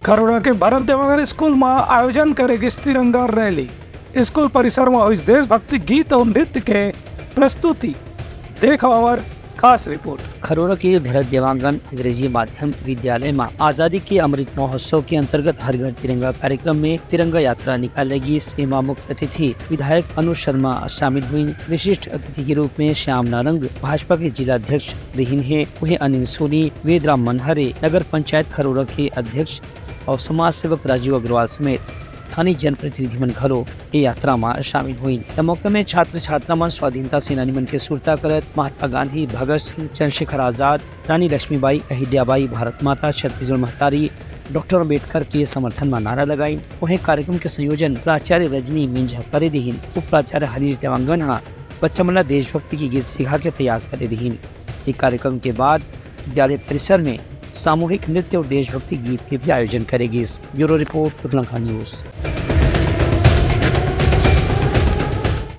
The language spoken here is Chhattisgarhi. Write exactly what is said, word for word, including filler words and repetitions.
खरोरा के भरत देवांगन स्कूल म आयोजन करे गिस तिरंगा रैली। स्कूल परिसर म होइस देशभक्ति गीत अउ नृत्य के प्रस्तुति। देखव हमर खास रिपोर्ट। खरोरा के भरत देवांगन अंग्रेजी माध्यम विद्यालय म आजादी के अमृत महोत्सव के अंतर्गत हर घर तिरंगा कार्यक्रम में तिरंगा यात्रा निकाले गिस। एमा मुख्य अतिथि विधायक अनु शर्मा शामिल हुई। विशिष्ट अतिथि के रूप में श्याम नारंग भाजपा के जिला अध्यक्ष रहिन हे। उहें अनिल सोनी, वेदराम मनहरे, नगर पंचायत खरोरा के अध्यक्ष अउ समाज सेवक राजीव अग्रवाल समेत स्थानीय जनप्रतिनिधि मन घलो ये यात्रा म शामिल हुई। ए मौका में छात्र छात्रा मन स्वाधीनता सेनानी मन के सुरता करत महात्मा गांधी, भगत सिंह, चंद्रशेखर आजाद, रानी लक्ष्मीबाई, अहिल्याबाई, भारत माता, छत्तीसगढ़ महतारी, डॉक्टर अम्बेडकर के समर्थन म नारा लगाइन। उहें कार्यक्रम के संयोजन प्राचार्य रजनी मिंज ह करे रिहिन। उप प्राचार्य हरीश देवांगन ह बच्चा मन ला देशभक्ति के गीत सिखा के तैयार करे रिहिन। ये कार्यक्रम के बाद विद्यालय परिसर में सामूहिक नृत्य और देशभक्ति गीत के भी आयोजन करे गिस। Bureau report, Utlankha news.